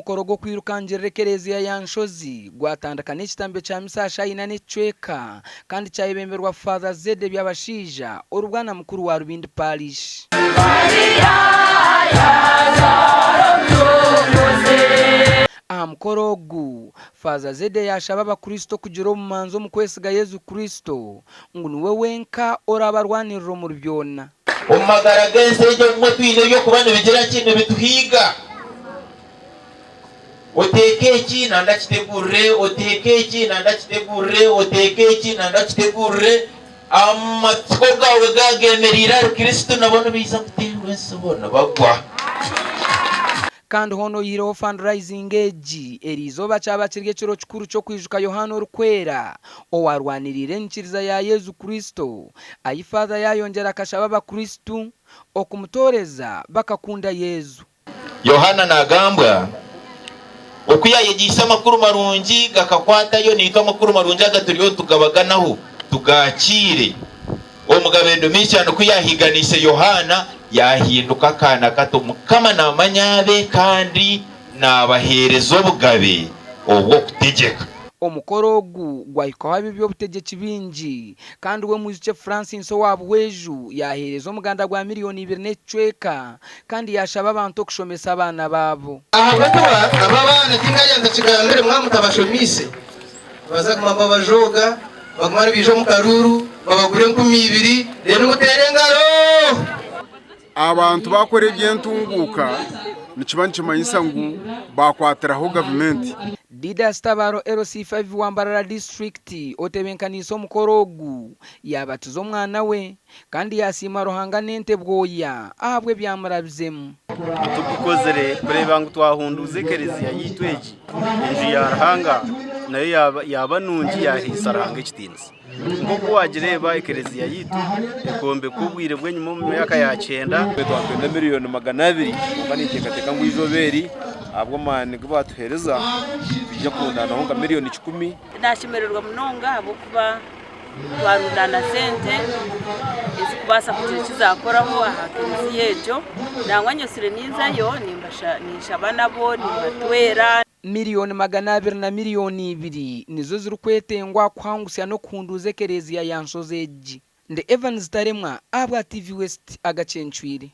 Omukoro gw'okwirukangirira ekereziya ya Nshozi gwatandika n'ekitambyo kya misa aha shaaha ina n'ekicweka kandi kyayebemberwa Father Zedde Byabashaija ori bwana mukuru wa Rubindi Parish. Aha mukoro ogu, Faaza Zedde yaashaba abakristo kugira obumanzi omu kwesiga Yesu Kristo ngu niwe wenka oraabarwanirira omuri byona. Omu magara g'ensi egi obumwe twine eby'okuba nibigira ki? Nibituhiiga. Oteeke eki nanda kitegurire, oteeke eki nanda kitegurire, oteeke eki nanda kitegurire. Amatsiko gaawe gaagemereire ahari Kristo nabo nibaija kuteerwa entsibo nibagwa. Kandi hoona oyihireho fundraising egi, eriizooba kyaba kiri ekiro kikuru ky'okwijuka Yohaana Orikwera, owaarwaniriire enyikiriza ya Yesu Kristo. Ahi Faaza yaayongyera akashaba Abakristo okumutooreza bakakunda Yesu. Yohaana naagambwa oku yaayegyeise amakuru marungi gakakwatayo, naitwe amakuru marungi aga turiyo nitugabaganaho tugaakiire. Omugabe Domitian ku yaahiiganiise Yohaana, yaahinduka akaana kato. Mukama naamanya abe kandi naabaheereza obugabe obw'okutegyeka. Omukoro ogu gwahikwaho ab'eby'obutegyeki baingi kandi we Mwijukye Francis owa Buhweju yaaheereza omuganda gwa miriyoni ibiri n'ekicweka kandi yaashaba abantu okushomesa abaana baabo. Ahabw'okuba abo abaana tinkarya ntakigambire mwaba mutabashomiise nibaza kuguma nibabajooga, baguma nibaija omu karuuru babagure 2000 reero muteere engaro. Abantu baakora eby'entunguuka nikiba nikimanyisa ngu baakwatiraho gavumenti. Didas Tabaro LC5 wa Mbarara disiturikiti otebenkaniise omukoro ogu yaabatiza omwana we kandi yaasiima Ruhanga n'ente bwoya ahabw'ebyamurabizemu. Tugukozire kureeba ngu twahunduuza ekereziya yaitu egi, enju ya Ruhanga nayo yaaba nungi yahaisa Ruhanga ekitiinisa. Nk'oku waagireeba ekereziya yaitu ekombekwa obwire bw'enyima omu myaka ya kyenda. Twatwenda 200,000,000 kwonka ninteekateeka ngu eizooba eri ahabw'amaani agu baatuheereza nitwija kurundaanaho nka 100,000,000. Nashemererwa munonga ahabw'okuba twarundaana sente ezikubaasa kugira eki zaakoraho aha kereziya egyo. Nangwa nyotsire ninzayo ninshaba nabo nimbatwera. 200,000,000 nizo zirikwetengwa kuhangusya n'okuhunduuza ekereziya ya Nshozi egi. Ndi Evans Taremwa ahabwa TV West agacencwire.